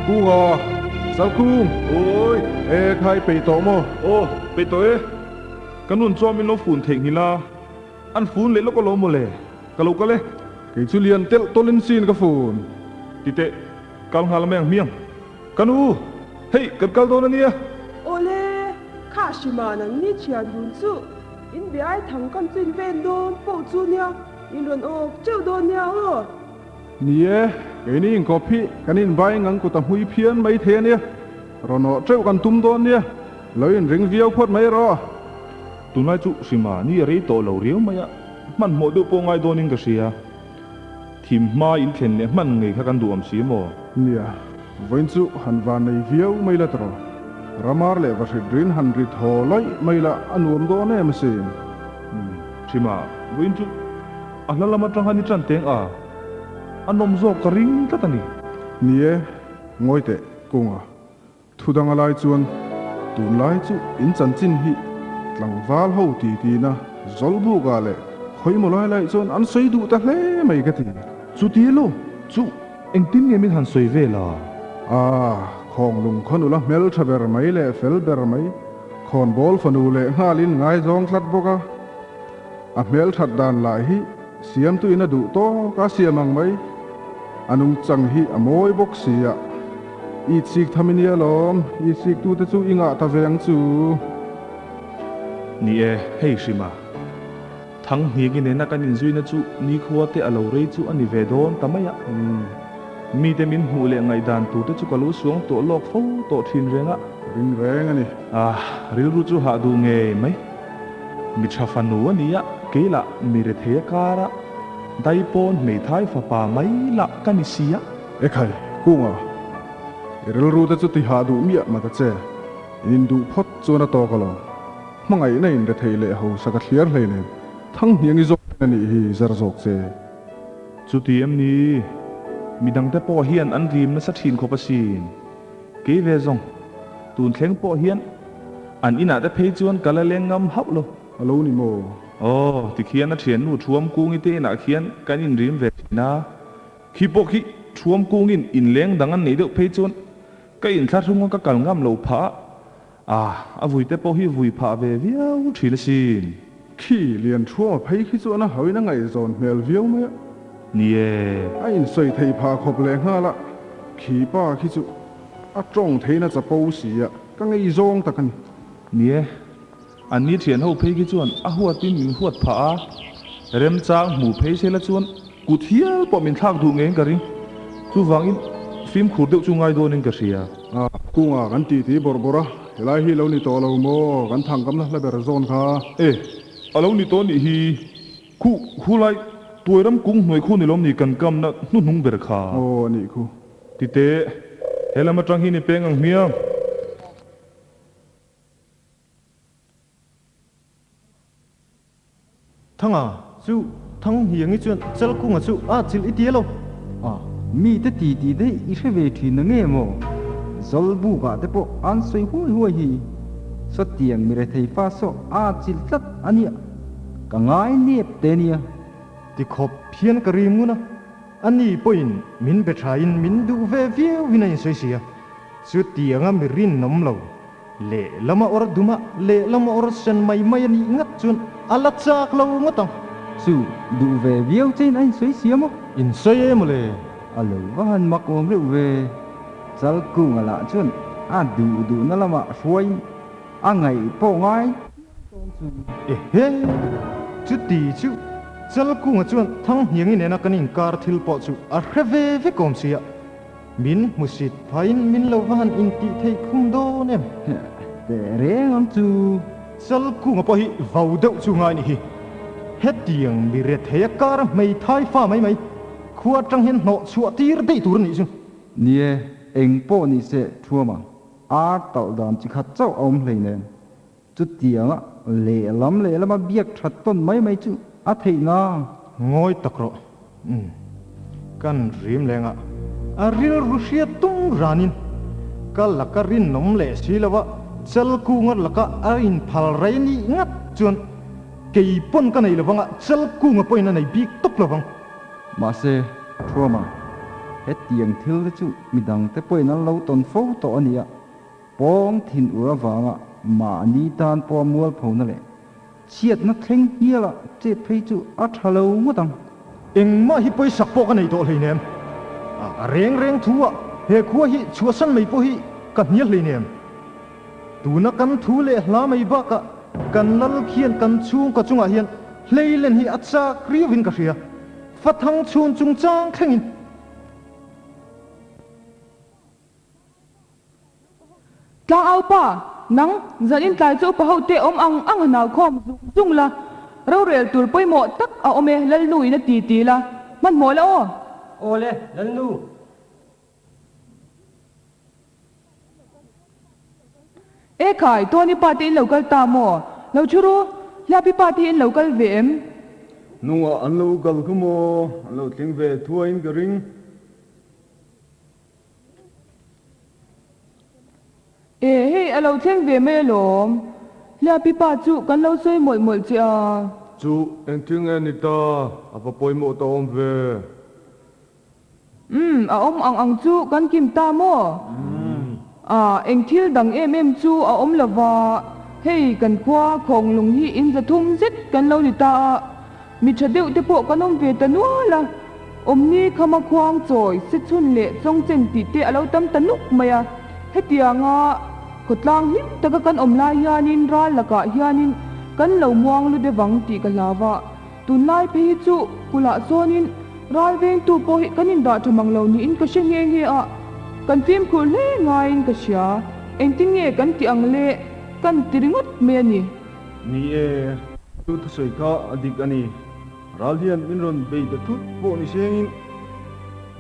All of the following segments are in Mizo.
Kunga, Chalkung! Awi! E khai peih tawh maw? Aw, peih tawh e. Ka nun chuan min lo fun theihnghilh a, an fun leh lawk alawm mawle. Ka lo kal e. Kei chu lian telh tawlhin sin ka fun. Titeh, kal nghal mai ang hmiang. Ka nu, hei kan kal dawn a nia. Awle, kha hrima nang ni thian dun chu in be ai thang kan chu in ven dawn pawh chu nia, in rawn awk teuh dawn nia aw. Ni e, keini inkawp hi kan inbai ngang kut a hmui phian mai thei a nia, rawn awh teuh kan tum dawn nia, lo inring viau phawt mai rawh. Tunlai chu hrima ni a rei tawh lo riau mai a, hmanhmawh deuh pawh ngai dawnin ka hria. Thim hma in thlen leh hman ngei kha kan duh awm si maw? Nia, vawiin chu han van nei viau mai la tawh. Ramar leh vahrit rin han ri thaw lawih mai la a nuam dawn em asin. Umm, Hrima, vawiin chu a hla lam atang han i tan teng a, a nawm zawk ka ring tlat a ni. Ni e, ngawi teh, Kunga. Thu dang a lai chuan, Tunlai chu in chanchin hi tlangval ho ti tina Zawlbukah leh khawimaw lai lai chuan an sawi duh ta hle mai ka ti. Chuti lo chu engtin nge min han sawi vel a? Ah, Khawnglung khaw nula hmeltha ber mai leh fel ber mai, khawnbawl fanu leh nghalin ngaizawng tlat bawk a. A hmelthat dan lah hi Siamtuin a duh tawk a siam ang mai. A nungchang hi a mawi bawk si a. I chik tham i nia lawm, i chiktute chu i ngah ta ve ang chu. Ni e, hei hrima. Thanghniangi nena kan inzuina chu nikhua te a lo rei chu a ni ve dawn ta mai a. Mite min hmuh leh ngaihdan turte chu ka lo suang tawh lawk fo tawh thin reng a. Ring reng a ni. Ah, rilru chu hah duh ngei mai. Mi tha fanu a ni a, kei lah mi rethei a kar a, dai pawn hmeithai fapa mai lah ka ni si a. Ekhai, Kunga, i rilru te chu ti hah duh miah mah ta che, in induh phawt chuan a tawk alawm. Hmangaihna in rethei leh hausa ka thliar hleinem, Thanghniang i zawk a nih hi zar zawk che. Chuti em ni, midangte pawh hian an rim nasa thin khawp asin. Kei ve zawng, tun thleng pawh hian an inah te phei chuan ka la leng ngam hauh lo. A lo ni maw? Aw, tikhian a thiannu Thuam Kungi te inah khian kan inrim ve thin a. Khi pawh khi Thuam Kungin inleng dang an neih deuh phei chuan ka inthlahrung a ka kal ngam lo phah a. Ah, a vui te pawh hi vui phah ve viau thin asin. Khi lian Thuama phei khi chuan a hauin a ngaihzawn hmel viau mai a. Ni e. A insawi thei phah khawp leh nghal a, khi pa khi chu a tawng theihna chapo si a, ka ngaihzawng tak a ni. Ni e. An ni thian ho phei khi chuan a huatin min huat phah a, remchang hmu phei se la chuan kut hial pawh min thlak duh ngeiin ka ring. Chuvangin fimkhur deuh chu ngai dawnin ka hria. A kungah kan titi bawrh bawrh a, helai hi lo ni tawh lo maw? Kan thangkamna hla ber zawn kha. E, a lo ni tawh nih hi. Khu, khulai tuairam kung hnuai khu ni lawm ni kan kamna hnuhnung ber kha. Aw, a nih khu. Titeh, he lam atang hi ni peng ang hmiang. Thanga chu Thanghniangi chuan Chalkunga chu a chilh i ti elo? A, mite ti tih daih i hre ve thin na nge maw? Zawlbukah te pawh an sawi huai huai hi. Sawtiang mi rethei fa saw a chilh tlat a nia, ka ngai nep te nia. Ti khawp hian ka rim ngun a, ani pawhin min be thain min duh ve viauin a insawi si a, chutianga mi rinawm lo. Lehlam a awr dum a, lehlam a awr sen mai mai a nih ngat chuan a la chak lo ngawt ang. Chu, duh ve viau chein a insawi sia maw? Insawi em le? A lo va han mak awm reuh ve. Chalkunga lah chuan a duh duhna lamah hruaiin a ngaih pawh ngai dawn chu. Ehe! Chuti chu Chalkunga chuan Thanghniangi nena kan inkar thil pawh chu a hre ve vek awm sia. Min hmusit phain min lo va han intih theih khum dawn em? Teh reng ang chu. Chalkunga pawh hi vau deuh chu ngai nih hi. Hetiang mi rethei a kar a hmeithai fa mai mai khua atang hian hnawh chhuah tir daih tur a nih chu. Ni e, eng pawh ni se Thuama, ar talh dan chi khat chauh a awm hleinem. Chutianga lehlam lehlama biak that tawn mai mai chu a theih nang. Ngawi tak rawh. Umm. Kan rim lengah a rilru hriat tung ranin ka laka rinawm leh si lova Chalkunga laka a inphal rei nih ngat chuan kei pawn ka nei lovanga Chalkunga pawhin a nei bik tawp lovang. Mahse, Thuama. Hetiang thil te chu midang te pawhin an lo tawn fo tawh a nia. Pawng thin ur avanga mahni tan pawha mualphona leh chhiatna thleng hiala chet phei chu a tha lo ngawt ang. Engmah hi pawisak pawh ka nei tawh hleinem. A reng reng thu ah he khua hi chhuahsan mai pawh hi ka hnial hleinem. Tuna kan thu leh hla mai bakah kan lal khian kan chhungkaw chungah hian hleilen hi a chak riauin ka hria. Fathang chhun chungchang thlengin. Tlangau pa, nang, zan in tlai chu upa ho te awm ang ang a nau khawm zung zung la, rorel tur pawimawh tak a awm e, Lalnu in a ti ti la, hmanhmawh la aw. Aw le, Lalnu. E khai, Tony pa te in lo kal ta maw? Lo thu ru, Hliapi pa te hi in lo kal ve em? Hnungah an lo kal kha maw? An lo thleng ve thuaiin ka ring. E, hei a lo thleng ve mai alawm. Hliapi pa chu kan lo sawi mawlh mawlh che a. Chu, engthil nge ni ta? A va pawimawh ta awm ve. Umm, a awm ang ang chu kan kim ta maw? Ah, eng thil dang em em chu a awm lo va, hei kan khua Khawnglung hi in zathum zet kan lo ni ta a, mi tha deuh te pawh kan awm ve ta nual a, awmni khama khuang chawi se chhun leh chawngchen tih te a lo tam ta nuk mai a, hetianga khawtlang hlim taka kan awm lai hianin ral lakah hianin kan lo muang lu deuh ang tih ka hlau va. Tunlai phei hi chu kulh ah sawnin ral vengtu pawh hi kan indah tha mang lo niin ka hre nghe nghe a, kan fimkhur hle ngaiin ka hria. Engtin nge kan tih ang le kan ti ringawt mai a ni. Ni e, chu thusawi kha a dik a ni. Ral hian min rawn bei ta thut pawh ni sengin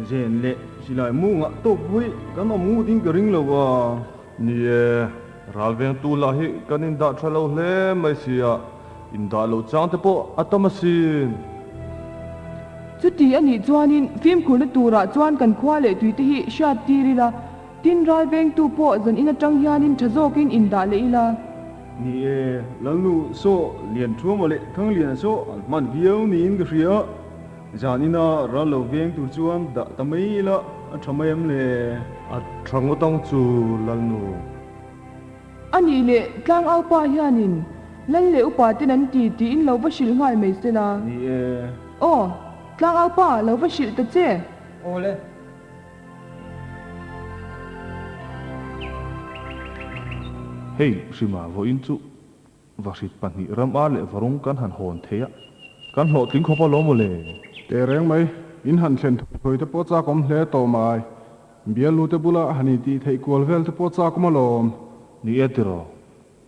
zen leh silai mungah tawk pawh hi kan awm ngut in ka ring lo a. Ni e, ral vengtu lah hi kan indah tha lo hle mai sia. Indah loh chang te pawh a tam asin. Chuti a nih chuanin fimkhurna turah chuan kan khua leh tuite hi hriat tir ila, tin ral vengtu pawh zan in atang hianin tha zawkin indah leh ila. Ni e, Lalnu saw Lianthuama leh Thangliana saw an hman viau niin ka hria. Zan ina ral lo veng tur chuan dah ta mai ila a tha mai em le? A tha ngawt ang chu Lalnu. A nih leh tlangau pa hianin Lal leh upa ten an ti tiin lo va hrilh nghal mai se la. Ni e. Aw, tlangau pa lo va hrilh ta che. Aw le. Hei, Hrima vawiin chu Vahrit pahnih ram ar leh varung kan han hawn thei a, kan hlawhtling khawp alawm aw le. Teh reng mai, in han thlen thawi thawi te pawh chak awm hle tawh mai. Bialnu te bula han intih theih kual vel te pawh chak awm alawm. Ni e tiraw,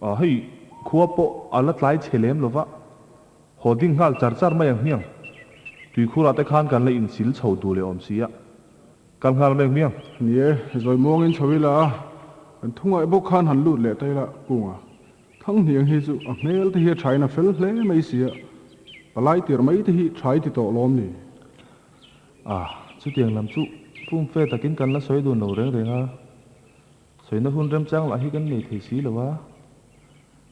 ah hei khua pawh a la tlai chhe lem lova, haw ding nghal char char mai ang hmiang. Tuikhurah te khan kan la insil chho duh leh awm si a, Kal nghal mek miang. Ni e, zawi muangin chho ila a, kan thungaih bawk khan han lut leh ta ila Kunga. Thanghniang hi chu a hmel te hi a thain a fel hle mai sia, palai tirh mai te hi thai ti tawh lawm ni? A, chutiang lam chu pumfe takin kan la sawi dun lo reng reng a, sawina hun remchang lah hi kan nei thei si lo a.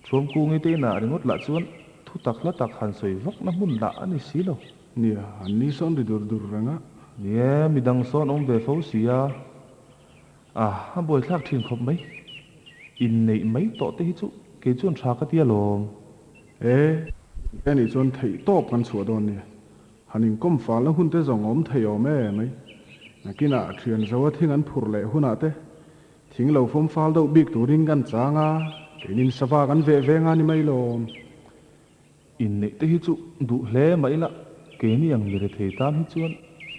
Thuamkungi te inah ringawt lah chuan thu tak hla tak han sawi vakna hmun lah a ni si lo. Nia, an ni sawn ri dur dur reng a. Ni e, midang sawn awm ve fo si a. A, a buaithlak thin khawp mai. Inneih mai tawh te hi chu kei chuan tha ka ti alawm. E, he nih chuan theih tawp kan chhuah dawn nia. Han inkawm falna hun te zawng awm thei awm e mai. Nakinah thian zo a thing an phurh leh hunah te Thing lo fawm fal deuh bik turin kan chang a, keinin sava kan veh veng a ni mai lawm. Inneih te hi chu duh hle mah ila, keini ang mi rethei tan hi chuan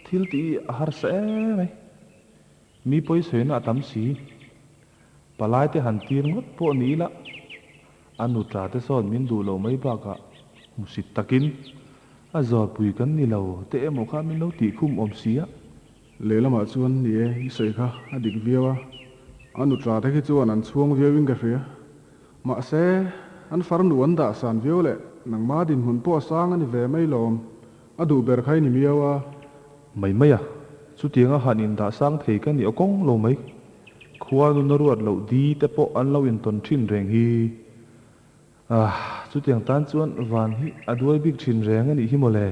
thil tih hi a harsa em mai. Mi pawisawina a tam si. Palai te han tir ngawt pawh ni ila, a nuṭa te sawn min duh loh mai bakah hmusit takin a zawrpui kan ni lo te emaw kha min lo tihkhum awm si a. Lehlamah chuan ni e, i sawi kha a dik viau a, a nuṭa te khi chuan an chhuang viauin ka hria. Mahse, an farnu an dah san viau leh nangma dinhmun pawh a sang a ni ve mai lawm, a duh ber kha i ni miau a. Mai mai a, chutianga han indah sang thei ka ni awkawng lo mai. Khua nuna ruat loh di te pawh an lo intawn thin reng hi. Ah, chutiang tan chuan van hi a duai bik thin reng a nih hi mawle.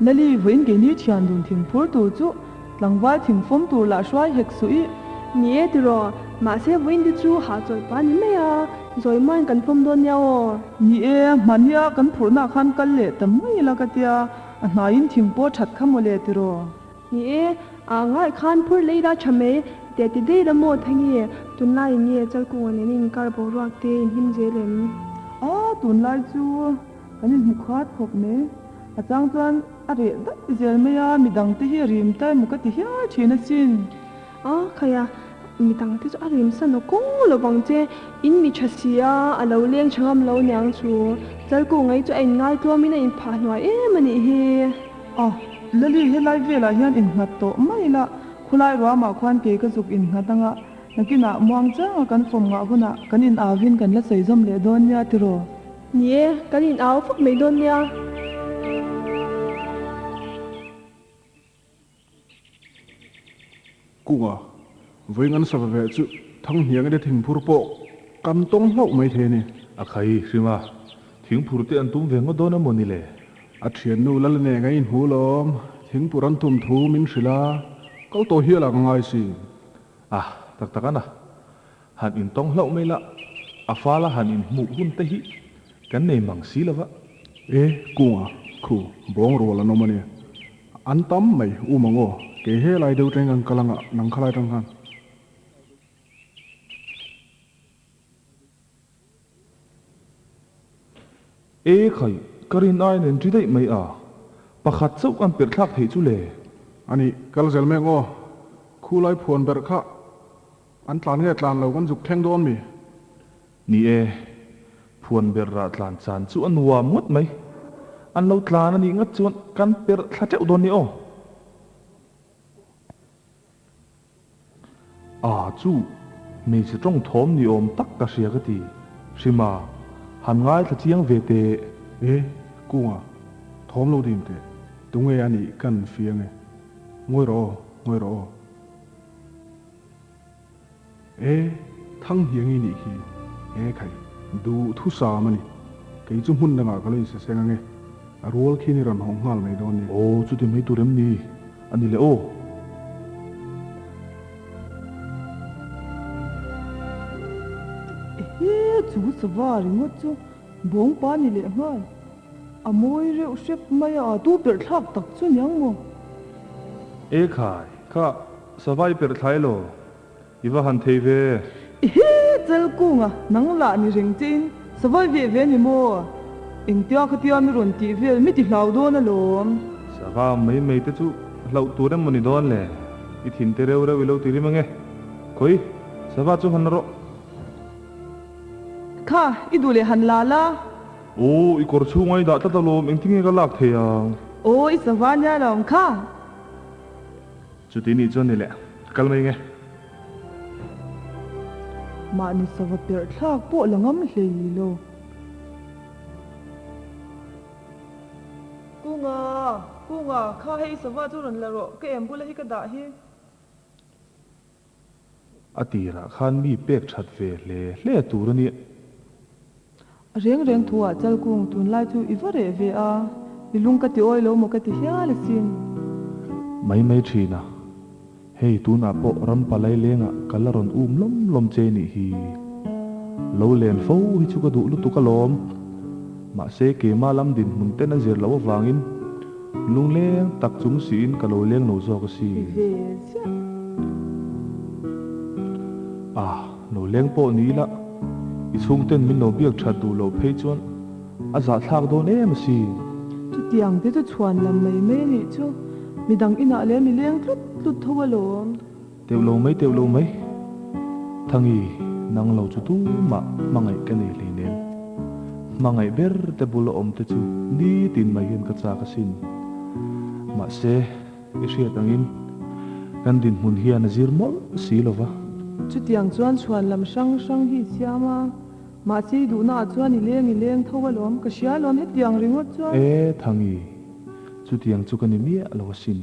Lali, vawiin keini thian dun thing phur tur chu tlangval thing fawm tur lah hruai hek suh i. Ni e tiraw, mahse vawiin te chu hahchawlh pah ni mai a, zawi muain kan fawm dawn nia aw. Ni e, hmahnia kan phurhna khan kal leh ta mai ila ka tia, a hnaiin thing pawh that kha mawle tiraw. Ni e, a ngai khan phur lei la tha mai, teh ti daih la maw Thangi, tunlai in nge Chalkunga nen in kar boruak te in hlim zel em? A, tunlai chu kan inhmu khat khawp mai, a chang chuan a reh daih zel mai a, midang te hi a rim ta emaw ka ti hial thin asin. A, khaia, midang te chu a rim san aw kawng lo vang che, in mi tha si a, a lo leng tha ngam lo niang chu, Chalkunga hi chu a inngaitlawmin a inphah hnuai em a nih hi. A, Lali helai velah hian innghat tawh mai ila, khulai ruamah khuan kei ka zuk innghat anga, nakinah muang changa kan fawm ngah hunah kan in auvin kan la sawi zawm leh dawn nia tiraw? Ni e, kan in au fak mai dawn nia. Kunga, vawi ngan sava ve chu Thanghniang te thingphur pawh kan tawng hlauh mai thei a ni. A khai hrim a, thingphur te an tum ve ngawt dawn emaw ni le? A thiannu Lalne ngai inhmu lawm, thingphur an tum thu min hrilh a, kal tawh hial ah ka ngai si. A, tak tak a na. Han intawng hlauh mai la, a fala han inhmuh hun te hi kan nei mang si lo va. E, Kunga, khu, bawng rual an awm a nia. An tam mai, u mang aw, kei helai deuh teng kan kal anga nang khalai tang khan. E khai, ka rin aiin an ṭi daih mai a, pakhat chauh kan perh thlak theih chu le. A nih, kal zel mek aw, khulai phuan berh kha an tlan nge tlan lo kan zuk thleng dawn mi? Ni e, phuan ber rah tlan chan chu a nuam ngawt mai. An lo tlan a nih ngat chuan kan perh thla teuh dawn ni aw. A chu hmeichhe tawng thawm ni awm tak ka hria ka ti. Hrima, han ngaithla chiang ve teh. E, Kunga, thawm lo dim teh. Tunge a nih kan fiang e. Ngawi rawh aw, ngawi rawh aw. E, Thanghiangi nih khi e khai, duh thusam a ni. Kei chu hmun dangah ka lo insaseng ange, a rual khian i rawn hawng nghal mai dawn nia. Aw, chuti mai tur em ni? A ni le aw. Ehe, chu sava ringawt chu bawngpa ni leh nghal. A mawi reuh hrep mai a, tu perh thlak tak chu niang maw? E khai, kha Savai perh thlai lo, i va han thei ve. Ehe, Chalkunga, nang lah ni reng chein Savai ve ve ni maw? Engtia khatia mi rawn tih vel mi ti hlau dawn alawm. Sava mai mai te chu hlauh tur emaw ni dawn le? I thin te reu reu i lo ti rim ange. Khawi, Sava chu han la rawh. Kha, i duh leh han la la. Aw, i kawr chhunga i dah tlat alawm, engtin nge ka lak thei ang? Aw, i sava nia lo, kha. Chuti nih chuan ni leh, kal mai nge. Mahni sava perh thlak pawh la ngam hlei lo. Kunga, Kunga, kha hei sava chu rawn la rawh, ka em bula hi ka dah hi. A tirah khan mi pek that ve hle hle tur a nia. A reng reng thu ah Chalkung tunlai chu i va reh ve a, i lung ka ti awi lo maw ka ti hial asin. Mai mai thin a, hei tunah pawh ram palai lengah ka la rawn um lawm lawm che nih hi. Lo len fo hi chu ka duh lutuk alawm. Mahse keimah lam dinhmun ten a zir loh avangin Lungleng tak chung siin ka lo leng lo zawk a si. Ti ve ziah. Ah, lo leng pawh ni ila, i chhungten min lo biak that duh loh phei chuan a zahthlak dawn em a si. Chutiang te chu chhuan lam mai mai a nih chu, midang inah leh mi leng tlut tlut tho alawm. Teuh lo mai, teuh lo mai. Thangi, nang lo chu tumah hmangaih ka nei hleinem. Hmangaih ber te bula awm te chu nitin mai hian ka chak asin. Mahse, i hriat angin kan dinhmun hian a zir mawlh si lo va. Chutiang chuan chhuan lam hrang hrang hi i siam a, mahse i duhnaah chuan i leng i leng tho alawm, ka hria alawm hetiang ringawt chuan. E Thangi, Chutiang chu ka ni miah lo asin.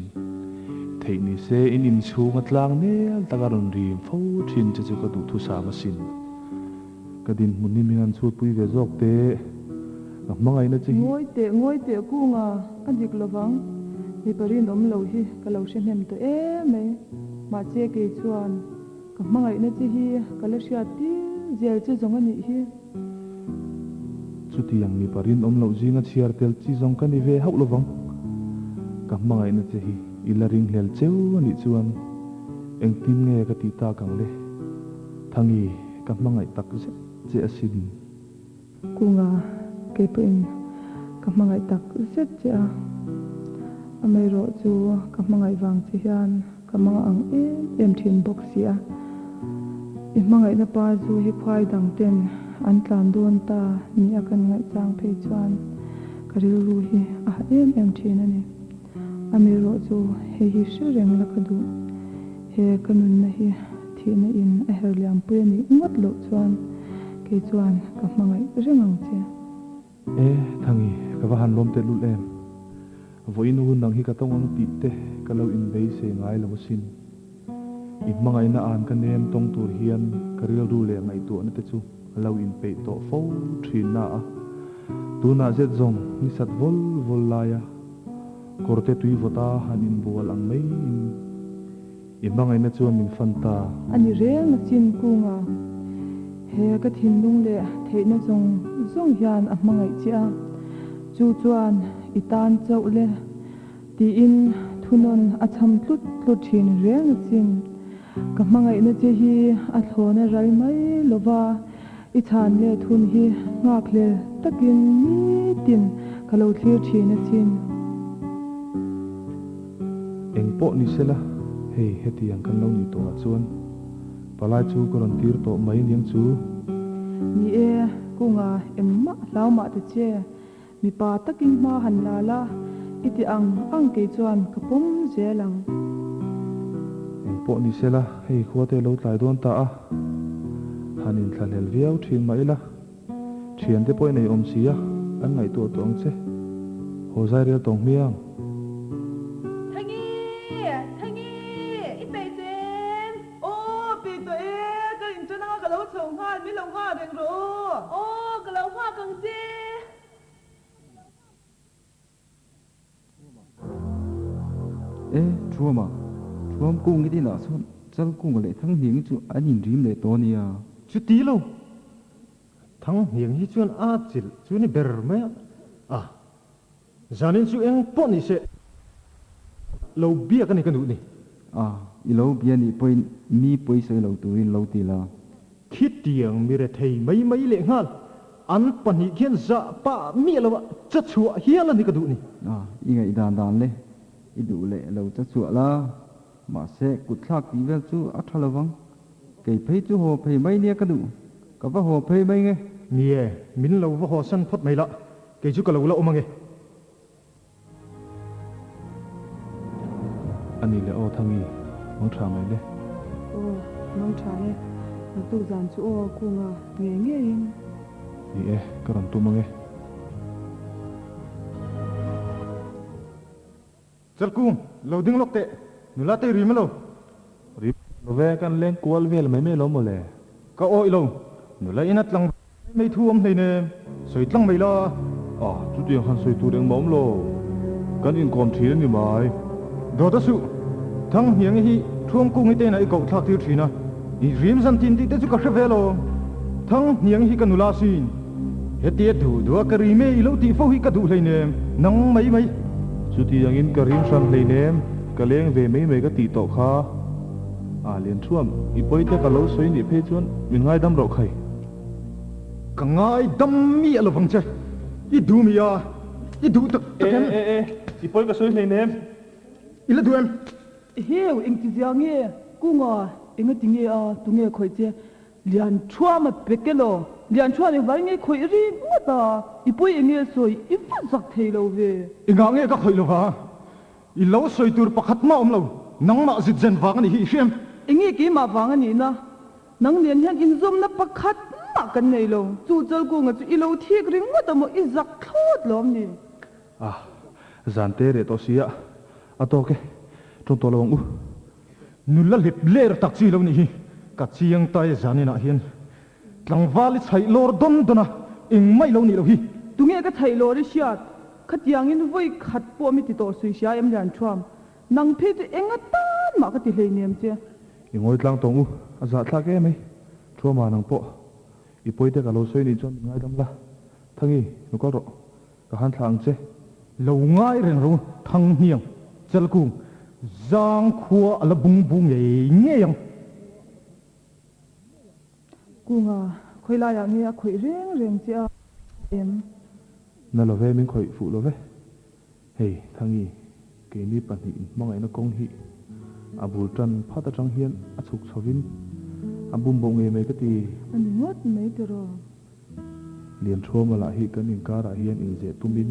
Theih ni se in inchhung a tlang nel tak a rawn rim fo thin che chu ka duh thusam asin. Ka dinhmun hi min han chhutpui ve zawk teh. Ka hmangaihna che hi. Ngawi teh, ngawi teh Kunga, a dik lovang. Mipa rinawm lo hi ka lo hre hnem tawh em mai. Mahse kei chuan ka hmangaihna che hi ka la hriat tir zel che zawng a nih hi. Chutiang mipa rinawm loh zinga chhiar tel chi zawng ka ni ve hauh lovang. Ka hmangaihna che hi i la ringhlel cheu a nih chuan engtin nge ka tih tak ang le? Thangi, ka hmangaih tak zet che asin. Kunga, kei pawhin ka hmangaih tak zet che a, amaherawh chu ka hmangaih vang che hian ka mang ang em em thin bawk si a. I hmangaihna pa zu hi khuai dang ten an tlan dawn ta ni a kan ngaihchang phei chuan ka rilru hi a ha em em thin a ni. Amaherawh chu hei hi hre reng la ka duh. He ka nunna hi thihna in a her liampui a nih ngawt loh chuan kei chuan ka hmangaih reng ang che. E, Thangi, ka va han lawm tehlul em? Vawiin hun ang hi ka tawng ang tih te ka lo inbeisei ngai lo asin. I hmangaihna an ka nem tawng tur hian ka rilru leh ngaihtuahna te chu a lo inpeih tawh fo thin na a. Tunah zet zawng ni sat vawl vawl laia kawrte tui vawta han inbual ang maiin i hmangaihna chuan min fan ta. A ni reng a chin kunga he ka thinlung leh theihna zawng zawng hian a hmangaih che a, chu chuan i tan chauh le tiin thunawn a cham tlut tlut thin reng a chin. Ka hmangaihna che hi a thlawna ral mai lova, i chhan leh thun hi nghakhlel takin nitin ka lo thlir thin asin. Eng pawh ni sela, hei hetiang kan lo nih tawhah chuan palai chu ka rawn tir tawh mai aniang chu. Ni e, kunga engmah hlau mah ta che, Mipa takin hma han la la, i ti ang ang kei chuan ka pawm zel ang. Eng pawh ni sela, hei khua te lo tlai dawn ta a, han inthlahlel viau thin mah ila, thian te pawh i nei awm si a, an ngaihtuah tawh ang che. Haw zai rel tawng hmiang. Thangi! Thangi! I peih tawh em? Aw, peih tawh e, ka inṭan anga ka lo chho nghal, min lo nghak reng rawh aw. Aw, ka lo nghak ang che. E, Thuama, Thuam kung i tinah sawn chal kung leh thang hniang chu an inrim leh tawh a nia. Chuti lo, thang hniang hi chuan a chilh chu ni ber mai a, a, Zanin chu eng pawh ni se lo biak a ni ka duh ni. A, i lo bia nih pawhin mi pawisawi lo turin lo ti la. Khitiang mi rethei mai mai leh nghal an pahnih khian zah pah miah lo a cha chhuah hial a ni ka duh ni. A, i ngaihdan dan le, i duh leh lo cha chhuah la, mahse kut thlak tih vel chu a tha lo vang. Kei phei chu haw phei mai nia ka duh, ka va haw phei mai nge. Ni e, min lo va haw san phawt mai la, Kei chu ka lo la awm ange. A ni le aw Thangi, mang tha mai le. Aw, mang tha e. Naktuk zan chu aw kunga ngei ngeiin. Ni e, ka rawn tum ange. Chalkung, lo ding lawk teh, nula te rim alo. Rim lo ve, kan leng kual vel mai mai lo maw le? Ka awih lo, nula ina tlang mai mai thu awm hleinem, sawi tlang mai la. A, chutiang han sawi tur engmah awm lo, kan inkawm thin a ni mai. Dawt a suh, Thanghniangi hi Thuamkungi te inah i koh thlak tir thin a, i rim zan tin tih te chu ka hre ve lo. Thanghniangi hi ka nula sin. Hetia duh duh a ka rim e i lo tih fo hi ka duh hleinem, nang mai mai. Chuti angin ka rim hran hleinem, ka leng ve mai mai ka tih tawh kha. A lian thuam, i pawi te ka lo sawi nih phei chuan min ngaidam rawh khai. Ka ngaidam miah lo vang che, i duh mi a, i duh tak tak em? E e e, i pawi ka sawi hleinem. I la duh em? Eheu, engtizia nge? Kunga, engati nge a, tunge khawih che? Lian Thuama pek elaw? Lian Thuam engvai nge khawih ri ngawt a? I pawi eng nge sawi i va zak thei lo ve. Engah nge ka khawih lova? I lo sawi tur pakhat mah awm lo, nangmah zit zen vang a nih hi i hriam. Eng nge keimah vang a nihna? Nang nen hian inzawmna pakhat mah kan nei lo. Chu Chalkunga chu i lo thik ringawt a maw? I zak thlawt lawm ni? A, zan te reh tawh si a, a tawk e, tawng tawh lo ang u. Nula hlep ler tak chi lo nih hi, ka chiang ta e zaninah hian tlangval i chhaih lawr dawn dawn a, engmah i lo nih loh hi. Tunge ka chhaih lawr i hriat? Khatiangin vawi khat pawh mi ti tawh sui hria em Lianṭhuam? Nang phei chu eng atan mah ka ti hleinem che. I ngawi tlang tawng u, a zahthlak em ai. Ṭhuama nang pawh i pawite ka lo sawi nih chuan min ngaidam la. Thangi, lo kal rawh. Ka han thlah ang che. Lo ngai reng ro Thanghniang, Chalkung, Zang khua a la bung bu ngei ngei ang. Kunga, khawi laiah nge a khawih reng reng che a em? Na lo ve, min khawih fuh lo ve. Hei, Thangi, keini pahnihin hmangaihna kawng hi a bul tan phat atang hian a chhuk chhovin a bum boh ngei mai ka ti. A ni ngawt mai tiraw? Lianṭhuama lah hi kan inkarah hian inzeh tumin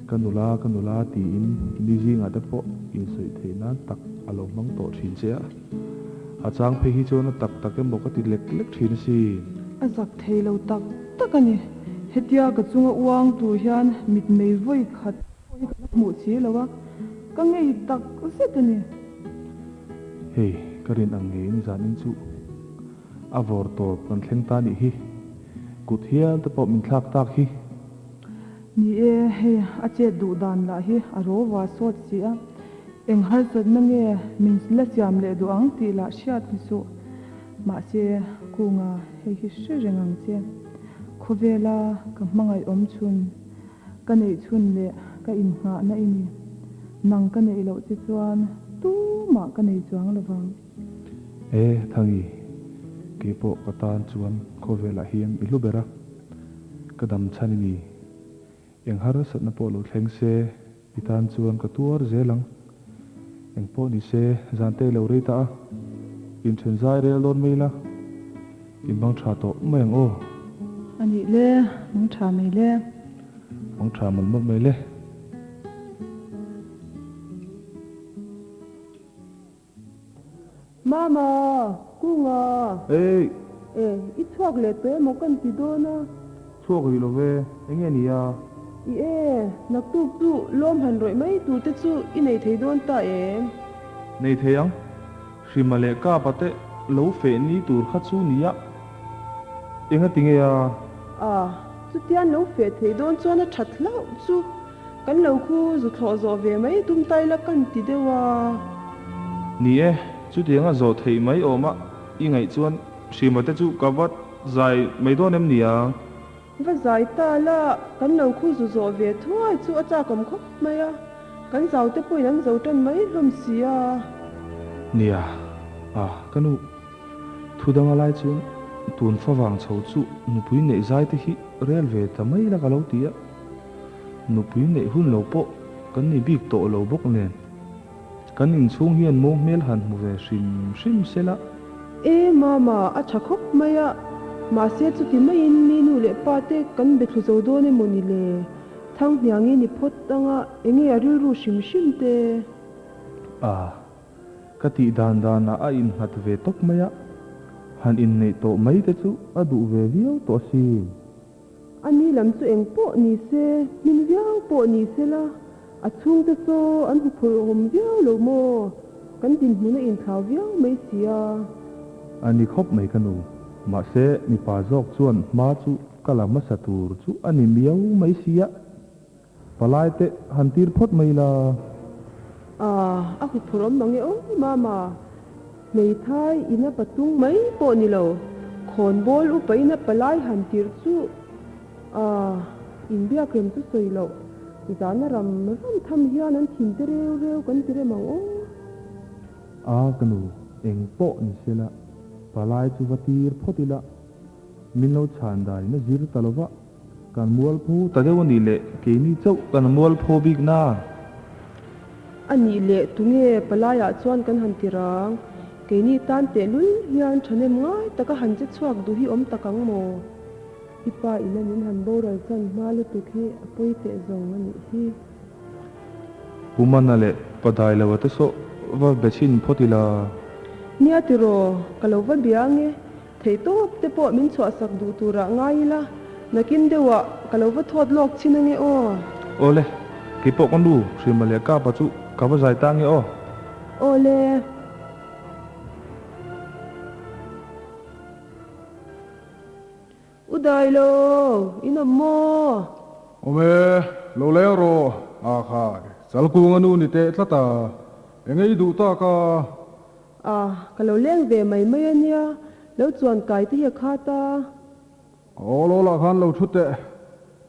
ka nula, ka nula tiin ni zingah te pawh insawi theih nan tak a lo hmang tawh ṭhin che a. A chang phei hi chuan a tak tak emaw ka ti lek lek ṭhin asin. A zak thei lo tak tak a ni. Hetia ka chunga uang tur hian mitmei vawi khat pawh hi ka la hmuh si lo a, ka ngei tak zet a ni. Hei, ka rin ang ngeiin zanin chu a vawr tawp kan thleng ta nih hi. Kut hial te pawh min thlak tak hi. Ni e, hei a chet duh dan lah hi a ro va sawt si a, eng harsatna nge min la siam leh duh ang tih lah hriat ni suh. Mahse, Kunga, hei hi hre reng ang che. Khawvela ka hmangaih awm chhun, ka neih chhun leh ka innghahna i ni. Nang ka neih loh che chuan tumah ka nei chuang lo vang. E, Thangi, kei pawh ka tan chuan khawvelah hian i hlu ber a, ka dam chhan i ni. Eng harsatna pawh lo thleng se, i tan chuan ka tuar zel ang. Eng pawh ni se, zan te lo rei ta a, inthen zai rel dawn mai la, in mang tha tawh mai ang aw. A nih le, mang tha mai le. Mang tha mawlh mawlh mai le. Mama, Kunga. Ei! E, i chhuak leh tawh emaw kan ti dawn a? Chhuak rih lo ve, eng nge ni a? I e, naktuk chu lawm han rawih mai tur te chu i nei thei dawn ta em? Nei thei ang, Hrima leh Kapa te lo feh ni tur kha chu nia, eng a ti nge a? A, chutian lo feh thei dawn chuan a that hlauh chu. Kan lo khu zu thlawh zawh ve mai tum ta ila kan ti deuh a. Ni e, chutianga zawh theih mai awma i ngaih chuan Hrima te chu ka va zai mai dawn em nia? Va zai ta la, kan lo khu zu zawh ve thuai chu a chak awm khawp mai a, kan zau te pawhin an zo tan mai hlawm si a. Nia, a ka nu, thu danga lai chuan tun favang chho chu nupui neih zai te hi rel ve ta mai la ka lo ti a. Nupui neih hun lo pawh kan ni bik tawh lo bawk nen, kan inchhung hian maw hmel han hmu ve hrim hrim se la. E mama, a tha khawp mai a, mahse chuti maiin mi nu leh pa te kan be thlu zo dawn emaw ni le? Thanghniangi ni phawt anga enge a rilru hrim hrim te? A, ka tih dan danah a innghat ve tawp mai a, han inneih tawh mai te chu a duh ve viau tawh asin. A ni lam chu eng pawh ni se, hmin viau pawh ni se la, a chhungte saw an huphurhawm viau lo maw? Kan dinhmun a inthlau viau mai si a. A ni khawp mai ka nu, mahse mipa zawk chuan hma chu ka la hmasa tur chu a ni miau mai si a, palai te han tir phawt mai la. A, a huphurhawm mang e aw mama. Hmeithai ina patung mai pawh ni lo, khawnbawl upa ina palai han tirh chu a inbiak rem chu sawi loh. Zana ram ram tham hian an thin te reu reu kan ti rem ang aw. A ka nu, eng pawh ni se la, palai chu va tir phawt ila, min lo chhan dai na zir ta lova, Kan mualpho ta deuh a nih leh keini chauh kan mualpho bik na. A nih leh tunge palaiah chuan kan han ti rang? Keini tan tehlul hian thahnem ngai taka han che chhuak duh hi awm tak ang maw? I pa ina min han boral chan hma lutuk hi a pawi teh zawng a nih hi. Pu Mana leh Pa Dailova te saw va be chhin phawt ila. Nia tiraw, ka lo va bia ange. Theihtawp te pawh min chhuahsak duh turah ngai ila, nakin deuhah ka lo va thawt lawk chin ange aw. Awle, keipawh ka nu Hrima leh Kapa chu ka va zai ta ange aw. Awle. U Dailo, in awm maw? Awm e. lo leng rawh. A khai, Chalkunga nu ni teh tlat a, eng ei duh tak a? A, ka lo leng ve mai mai a nia, lo chuan kai te hi a khat a. Aw lo lah khan lo thu teh,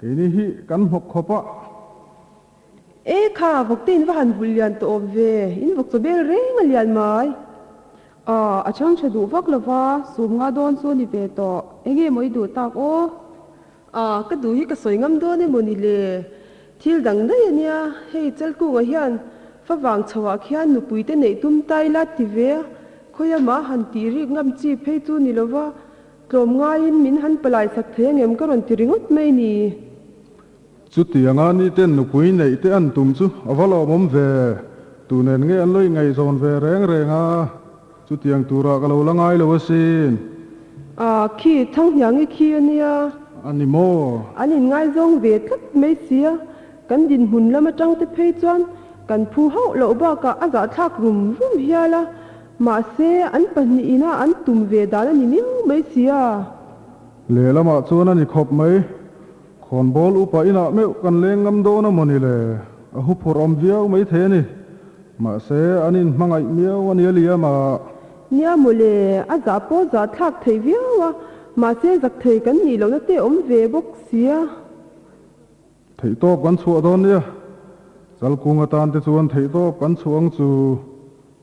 keini hi kan hnawk khawp a. E kha, vawkte in va han vulh lian tawh awm ve, in vawk chaw bel reng a lian mai. A, a chhang tha duh vak lova, sum nga dawn chu ni ve tawh, enge maw i duh tak aw? A, ka duh hi ka sawi ngam dawn emaw ni le? Thil dang daih a nia, hei Chalkunga hian favang chhoah khian nupui te neih tum ta ila ti ve a, khawia mah han tih rik ngam chi phei chu ni lova, tlawm ngaiin min han palai sak thei angem ka rawn ti ringawt mai ni. Chutianga niten nupui neih te an tum chu a va lawmawm ve, tu nen nge an lo ingaihzawn ve reng reng a, chutiang turah ka lo la ngai lo asin. A, khi Thanghniangi khi a nia. A ni maw? An inngaizawng ve tlat mai sia, kan dinhmun lam atang te phei chuan kan phu hauh loh bakah a zahthlak rum rum hial a, mahse an pahnih ina an tum ve dan a ni miau mai sia. Lehlamah chuan a ni khawp mai. Khawnbawl upa inah meuh kan leng ngam dawn a maw ni le? A huphurh awm viau mai thei a ni. Mahse, an inhmangaih miau a nia liam a. Nia maw le, a zah pawh zah thlak thei viau a, mahse zak thei kan nih lohna te awm ve bawk sia. Theihtawp kan chhuah dawn nia. Chalkung atan te chuan theihtawp kan chhuah ang chu.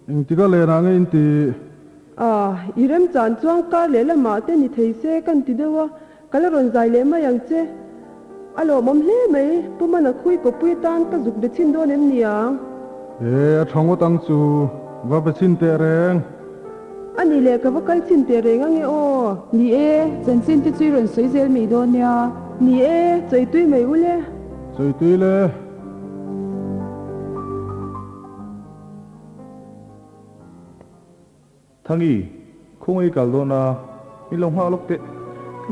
Engtika lenah nge in ti? A, i remchan chuan kar leh lamah te ni thei se kan ti deuh a, ka la rawn zai leh mai ang che. A lawmawm hle mai, Pu Mana khui kawpui atan ka zuk be chhin dawn em ni ang? E, a tha ngawt ang chu, va be chhin teh reng. A nih leh ka va kal chhin teh reng ange aw. Ni e, chanchin te chu i rawn sawi zel mai dawn nia. Ni e, chawi tui mai u le. Chawi tui le. Thangi, khawngaih i kal dawn a, min lo nghak lawk teh.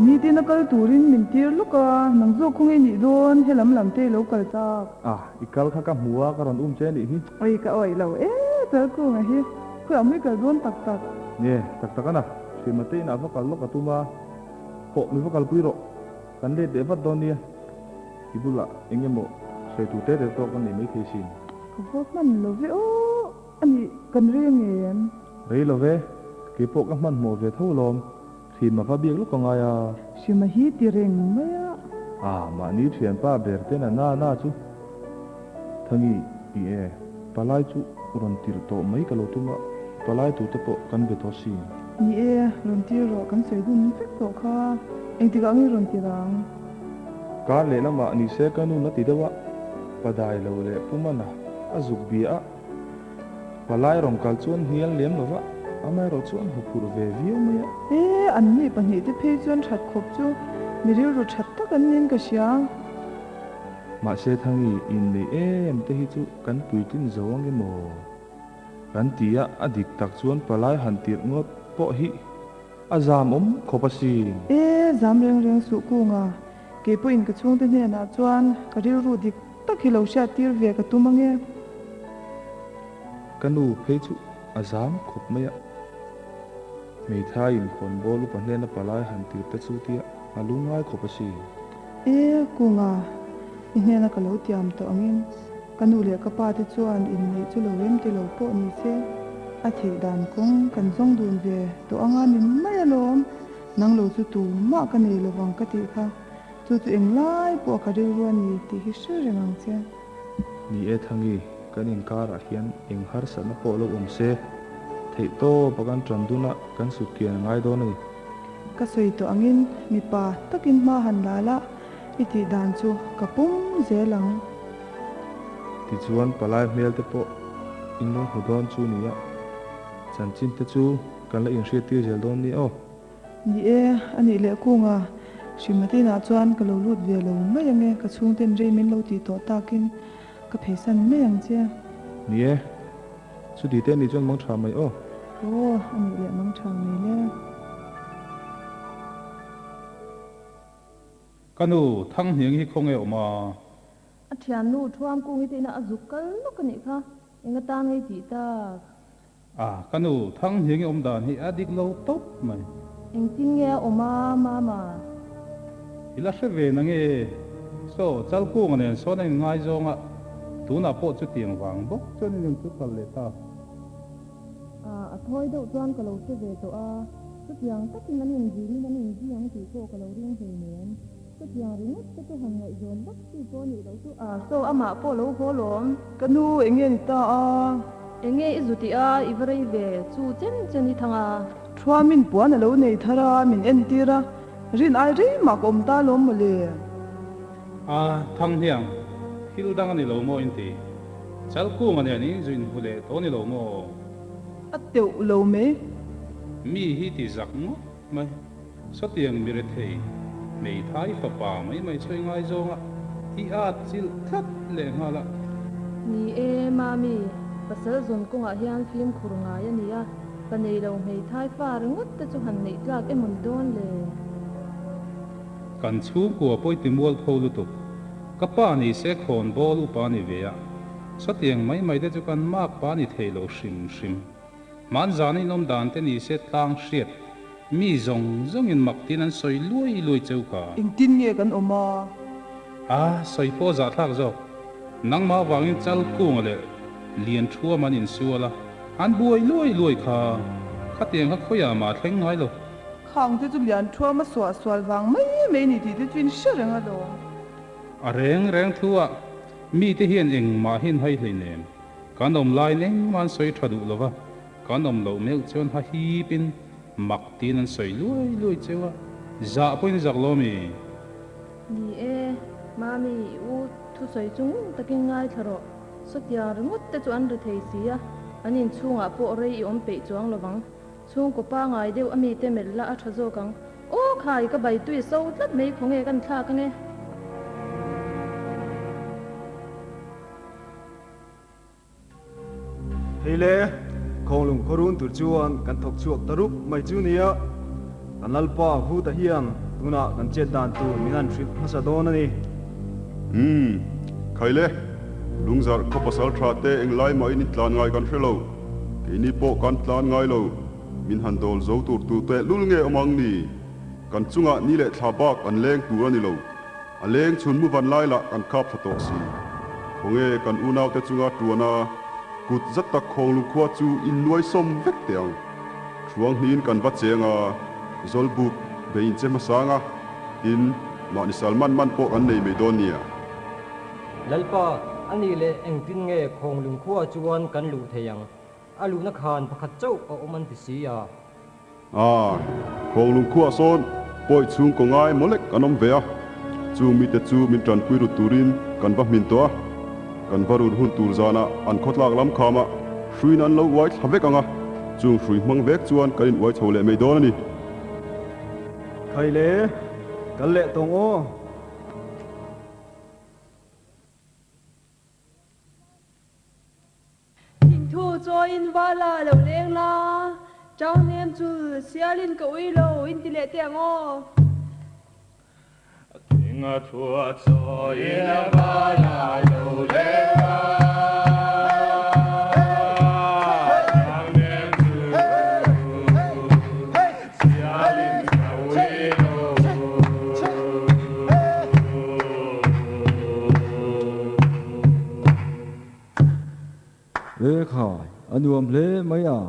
Nitin a kal turin min tir lawk a, nang zawk khawngaih nih dawn, he lam lam te i lo kal tak. A, i kal kha ka hmu a, ka rawn um che a nih hi. Oi, ka awih lo e, Chalkunga hi, khawiah mawi kal dawn tak tak. Nge, tak tak ana, Hrilhma te inah va kal lawk a tum a, hawh mi va kalpui rawh, kan let leh vat dawn nia. I bulah eng emaw sawi tur te te tawk a nei maithei sin. Ka va hman lo ve aw, a nih kan rei ang em? Rei lo ve, kei pawh ka hmanhmawh ve tho lawm, Hrima va biak lawk a ngai a. Hrima hi ti reng mai a. A, mahni thianpa ber ten a na na chu Thangi i e, palai chu rawn tirh tawh mai ka lo tum a, palai tur te pawh kan be tawh sin. Ni e, rawn tir rawh, kan sawi dun vek tawh kha, engtikah nge rawn tir ang? Kar lehlamah ni se ka nun a ti deuh a, Padai lo leh Pu Mana a zuk bia a, palai rawn kal chuan hnial lem lo va, amaherawh chuan huphurh ve viau mai a. E, an ni pahnih te phei chuan that khawp chu mi rilru that tak an niin ka hria. Mahse Thangi inneih em te hi chu kan puitlin zo ang emaw kan ti a, a dik tak chuan palai han tirh ngawt pawh hi A zam awm khawp asin. E, zam reng reng suh kunga, kei pawhin ka chhungte hnenah chuan ka rilru dik tak hi lo hriat tir ve ka tum ange. Ka nu phei chu a zam khawp mai a, hmeithai inkhawn bawl upa hnena palai han tir te chu tia a lungngai khawp asin. E, kunga, i hnena ka lo tiam tawh angin. Ka nu leh ka pa te chuan inneih chu lo rem ti lo pawh ni se, a theih dan kawng kan zawng dun ve tawh anga ni mai alawm, nang lo chu tumah ka nei lovang ka tih kha, chu chu englai pawh a ka rilru a ni tih hi hre reng ang che. Ni e Thangi, kan inkarah hian eng harsatna pawh lo awm se, theih tawp a kan tan dun a, kan sut kian a ngai dawn a ni. Ka sawi tawh angin mipa takin hma han la la, I tih dan chu ka pum zel ang. Tichuan palai hmel te pawh in lo hmu dawn chu nia, chanchin te chu kan la inhriat tir zel dawn nia aw. Ni e, a nih leh kunga Hrimatinah chuan ka lo lut ve lo mai ang e, ka chhungten rei min lo tih tawh takin ka pheisan mai ang che. Ni e, chuti te nih chuan mang tha mai aw. Aw, a nih leh mang tha mai le. Ka nu, Thanghniang hi khawnge awm a? A thiannu Thuamkungi te inah a zuk kal lawk a nih kha, eng atan ngei tih tak? A, ka nu, Thanghniangi awm dan hi a dik lo tawp mai. Engtin nge a awm a, Mama? I la hre ve na nge? Saw, Chalkunga nen sawn a inngaizawng a, tunah pawh chutiang vang bawk chuan in inchuk kal leh ta. A, a thawi deuh chuan ka lo hre ve tawh a, chutiang takin an inzimin an inzi ang tih pawh ka lo ring hleinem. Chutiang ringawt te chu han ngaihzawn vak chi pawh a nih loh chu. A, saw, amah pawh lo haw lawm. Ka nu, enge ni ta a? Enge i zu tih a, i va rei ve, chu chen chen i thang a. Thuamin puan a lo nei thar a, min entir a, rin ai rei mah ka awm ta lawm mawle. A, Thanghniang, thil dang a ni lo maw inti? Chalkunga nen in zu inhmu leh tawh a ni lo maw? A teuh lo mai. Mi hi ti zak ngawt mai. Sawtiang mi rethei, hmeithai fapa mai mai chu i ngaizawng a, i at chilh tlat leh nghal a. Ni e, Mami, pasal zawn kawngah hian fimkhur ngai a ni a, pa nei lo hmeithai fa ringawt te chu han neih tlak emaw ni dawn le? Kan chhungkua pawi ti mual pho lutuk. Ka pa ni se khawn bawl upa ni ve a, sawtiang mai mai te chu kan mak pa ni thei lo hrim hrim. Hmanzan inawm dan te ni se tlang hriat, mi zawng zawngin mak tin an sawi luai luai cheu ka. Engtin nge kan awm a? A sawi pawh zahthlak zawk. Nangmah avangin chal kunga leh lian thuam an insual a, an buai luai luai kha. Khatiang kha khawiah mah a thleng ngai lo. Khang te chu lian thuam a suah sual vang mai mai ni tih te chu in hre reng alawm. A reng reng thu ah mite hian engmah hi an hai hleinem. Kan awm laiin engmah an sawi tha duh lo va, kan awm loh meuh chuan ha hipin mak tiin an sawi luai luai cheu a, zah pawhin i zak lo ami? Ni e, Mami, i u thusawi chu ngun takin ngaithla rawh. Sawtiang ringawt te chu an ri thei si a, an inchhungah pawh rei i awm peih chuang lovang. Chhungkaw pangai deuh ami te melh la a tha zawk ang. Aw khai, ka bai tui so tlat mai khawnge kan thlak ange. Hei le, Khawnglung khawrun tur chuan kan thawk chhuak ta rup mai chu nia. Kan Lalpa Vuta hian tunah kan chet dan tur min han hrilh hmasa dawn a ni. Umm, khai le, Lungzarh khaw pasal tha te englai mahin in tlan ngai kan hre lo. Keini pawh kan tlan ngai lo, min han dawl zo tur tu teh lul nge awm ang ni? Kan chungah ni leh thla bak an leng tur a ni lo. A leng chhun mu van lai lah kan khap thla tawh si. Khawnge kan unaute chunga tuan a, kut zat tak Khawnglung khua chu in nuai sawm vek teh ang. Thuang hniin kan va cheng a, Zawlbuk bei in che hmasang a, tin, mahni sal man man pawh kan nei mai dawn nia. Lalpa, a nih leh engtin nge Khawnglung khua chuan kan luh thei ang? A luhna khan pakhat chauh a awm an ti si a. A, Khawnglung khuah sawn pawi chhungkaw ngai mawlek an awm ve a, chung mite chu min tanpui rut turin kan va hmin tawh a, kan va run hun tur zanah an khawtlak lam khamah hruiin an lo uai thla vek ang a, chung hrui hmang vek chuan kan in uai chho leh mai dawn a ni. Khai le, kal leh tawng aw. Thingthu chawiin vala lo leng la, Chau hnem chu sialin ka ui lo in ti leh teh ang aw. Thingthu chawiin vala lo leng la, Chau hnem chu sialin ka ui lo. He khai, a nuam hle mai a,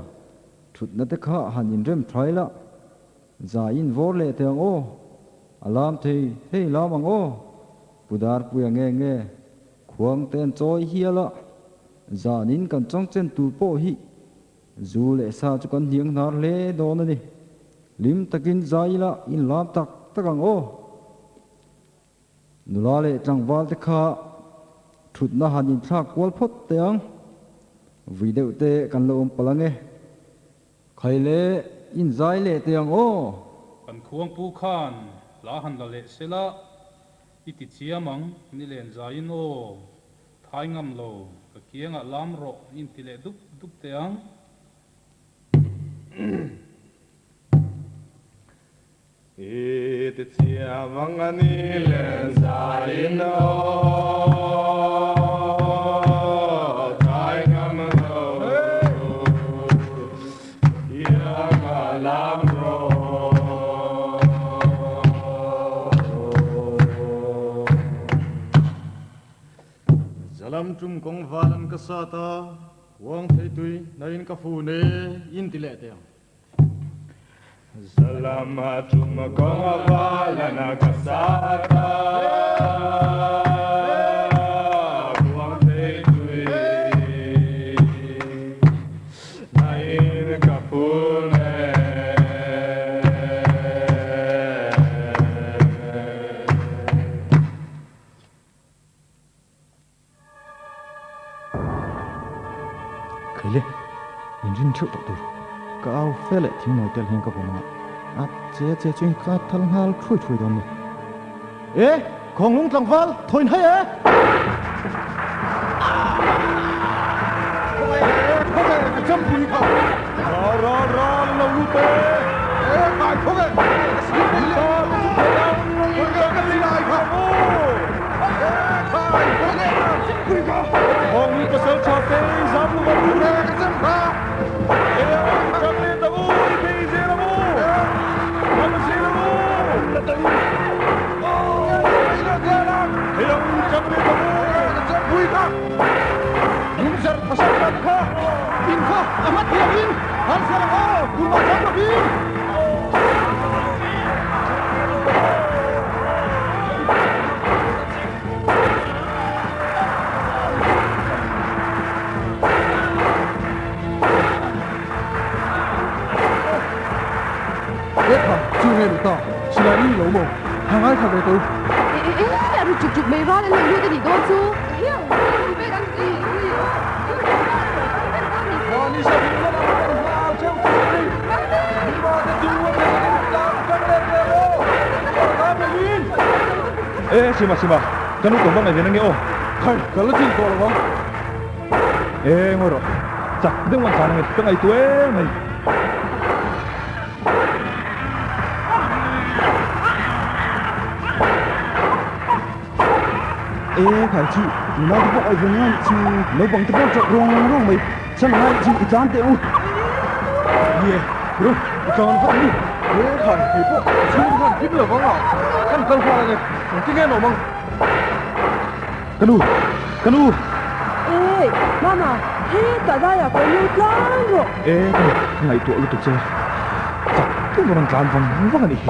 thutna te kha han inrem thai la, zai in vawr leh teh ang aw, a lam thei thei lam ang aw, Pu Darpuia nge nge, khuang te an chawi hial a, zanin kan chawngchen tur pawh hi zu leh sa chu kan hniang hnar hle dawn a ni, hlim takin zai ila in lam tak tak ang aw. Nula leh tlangval te kha thutna han inthlak kual phawt teh ang. Vui deuh te kan lo awm palh ang e. Khai le inzai leh teh ang aw. Kan khuangpu khan hla han la leh se la, i ti chiam ang, ni len zaiin aw, thai ngam lo, ka kiangah lam rawh inti leh dup dup teh ang. I ti chiam ang a ni len zaiin aw, thai ngam lo ianga lam rawh. kawng valan ka sat a, kuang thei tui nain ka fun e, in ti leh teh ang. Zalama tum kawng valan ka sat a, kuang thei tui nain ka fun e. Khaile, in rin theuh tawh tur. Ka au fe leh thingnawi tel hian ka vawm ang a, a che che chu in ka thal nghal thuai thuai dawn ni. E, Khawnglung tlangval, thawiin hai e! Khawngaih e, khawngaih e, ka champui kha! Ral, ral, ral, lo lut e! E, khai khawngaih, ka skill nei leh! Khawngaih ka silai kha! E, khai khawngaih, ka champui kha! Khawnglung pasal tha te, i zam lo ang u! E, ka cham kha! E, i cham leh tak u, i phei zel ang u! Kal zel ang u! Ekha, chu nge ni ta? Silai ni lo maw? Ha ngaithla ve tawh. E e e, a ri chuk chuk mai ral an lo lut a nih dawn chu. E Sima Sima, ka nu ka va ngaih ve na nge aw. Khai, ka la chin tawh lo vang. E ngawi rawh, chak deuh an tlan ange, ka ngaihtuah em mai. E khai chu nula te pawh aih ve ngai chu naupang te pawh tawh rawng rawng mai chhan ngai chu i tlan teh u. Nie ru i tlan vat ni. E khai kei pawh i chhung te khan hlim lo vang a kan kal nghal ange engtin nge an awm ang. Ka nu! Ka nu! Ey! Mama, hetah daiah ka awm lo tlan rawh! E, ka nu, ka ngaihtuah lutuk che. Chak deuh rawn tlan vang vang a nih hi.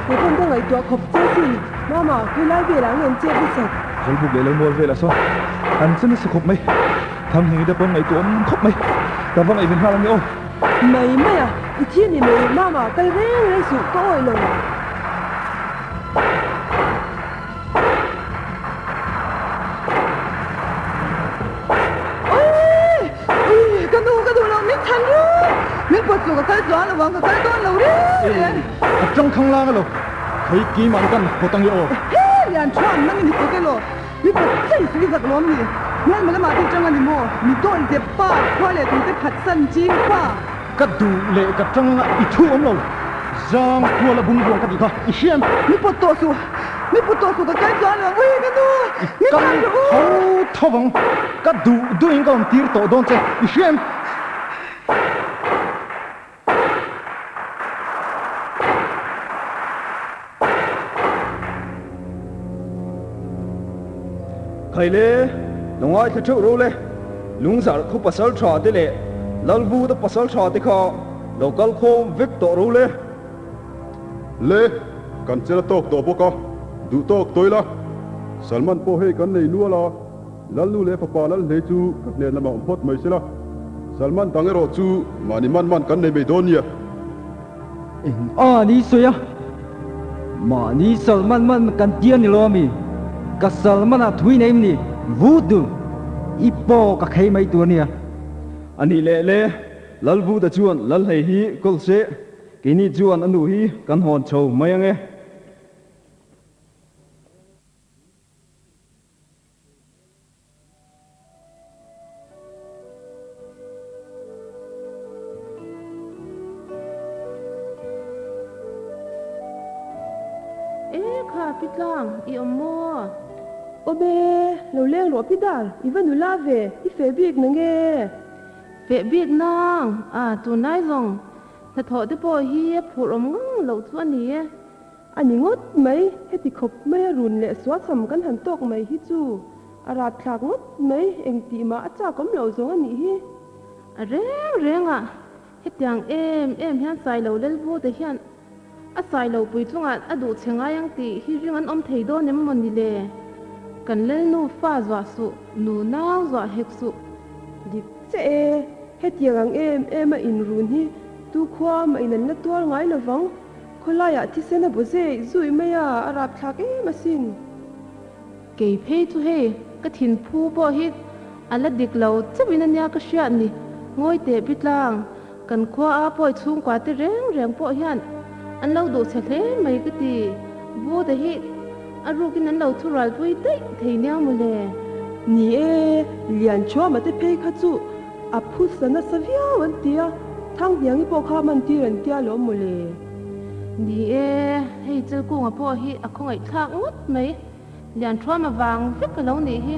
Kei pawn ka ngaihtuah khawp che sin. Mama, khawilai velah nge an chet nasat? Zawlbuk leh Lalmual velah sawn an che nasa khawp mai. Thamhning te pawn ngaihtuah awm khawp mai. Ka va ngaihven nghal ang e aw. Mai mai a, i thi ni mai. Mama, kal reng reng suh, ka awih lo. Ui! Ka nu, ka duh lo, min chhan ruk! Min pawt chu ka kal tluang lo ang, ka kal dawn lo reng reng! A tang khang lang alo, khawi keimah kan pawt ang i aw. He! Lian thuam nang in i pawt elaw? Mi pawt chei suh i zak lawm ni? Hmelma lamah te tang a ni maw? Mi dawi zep pa, khua leh tui te phat san ching pa. Ka duh leh ka tang anga i thu awm lo. Zang kual a bung buang ka tih kha i hriam. Mi pawt tawh suh, mi pawt tawh suh ka kal chuan lo ui ka nu, mi kal chhan rawh u. Tho tho vang, ka duh duhin ka awm tir tawh dawn che i hriam. Khaile, lo ngaithla theuh ro le, Lungzarh khaw pasal tha te leh Lalvuta pasal tha te kha lo kal khawm vek tawh ro le. Le, kan chela tawk tawh bawk a, duh tawk tawi la. Salman pawh hei kan nei nual a, Lalnu leh fapa Lalhlei chu ka hnen lamah awm phawt mai sela, Salman dang erawh chu mahni man man kan nei mai dawn nia. Eng a ni sawi a? Mahni Salman man kan ti a ni lo ami? Ka Salman ah thui nei em ni? Vut dul! I paw ka khei mai tur a nia. A nih leh le, Lalvuta chuan Lalhlei hi kawl se, keini chuan a nu hi kan hawn chho mai ange. E kha pi tlang, i awm maw? Awm e, lo leng rawh pi dar, i va nula ve, i feh bik na nge? Feh bik nang, a tunlai zawng hnathawh te pawh hi a phurh awm ngang loh chu a ni e. A ni ngawt mai, heti khawp maia run leh suasam kan han tawk mai hi chu A rapthlak ngawt mai, engtih mah a chak awm lo zawng a nih hi. A reng reng a, hetiang em em hian Sailo Lalbute hian a Sailo pui chungah a duh che ngai ang tih hi ring an awm thei dawn em maw ni le? Kan Lalnu fa zuah suh, nu nau zuah hek suh. Dik che e, hetiang ang em em a inrun hi tu khua mah in an la tuar ngai lovang. Khawlaiah thisen a bu zeh zuih mai a, a rapthlak em asin. Kei phei chu hei ka thinphu pawh hi a la dik lo chauhin a nia ka hriat ni. Ngawi teh Pitlang, kan khua a pawi chhungkua te reng reng pawh hian an lo duh chhe hle mai ka ti. Buddha hi a rukin an lo thurualpui daih thei nia mawle. Ni e, Lianchhuama te phei kha chu A phusa nasa viau an ti a, Thanghniangi pawh kha man tir an tia lawm mawle. Ni e, hei Chelkunga pawh hi a khawngaihthlak ngawt mai, Lianṭhuam avang vek a lo nih hi.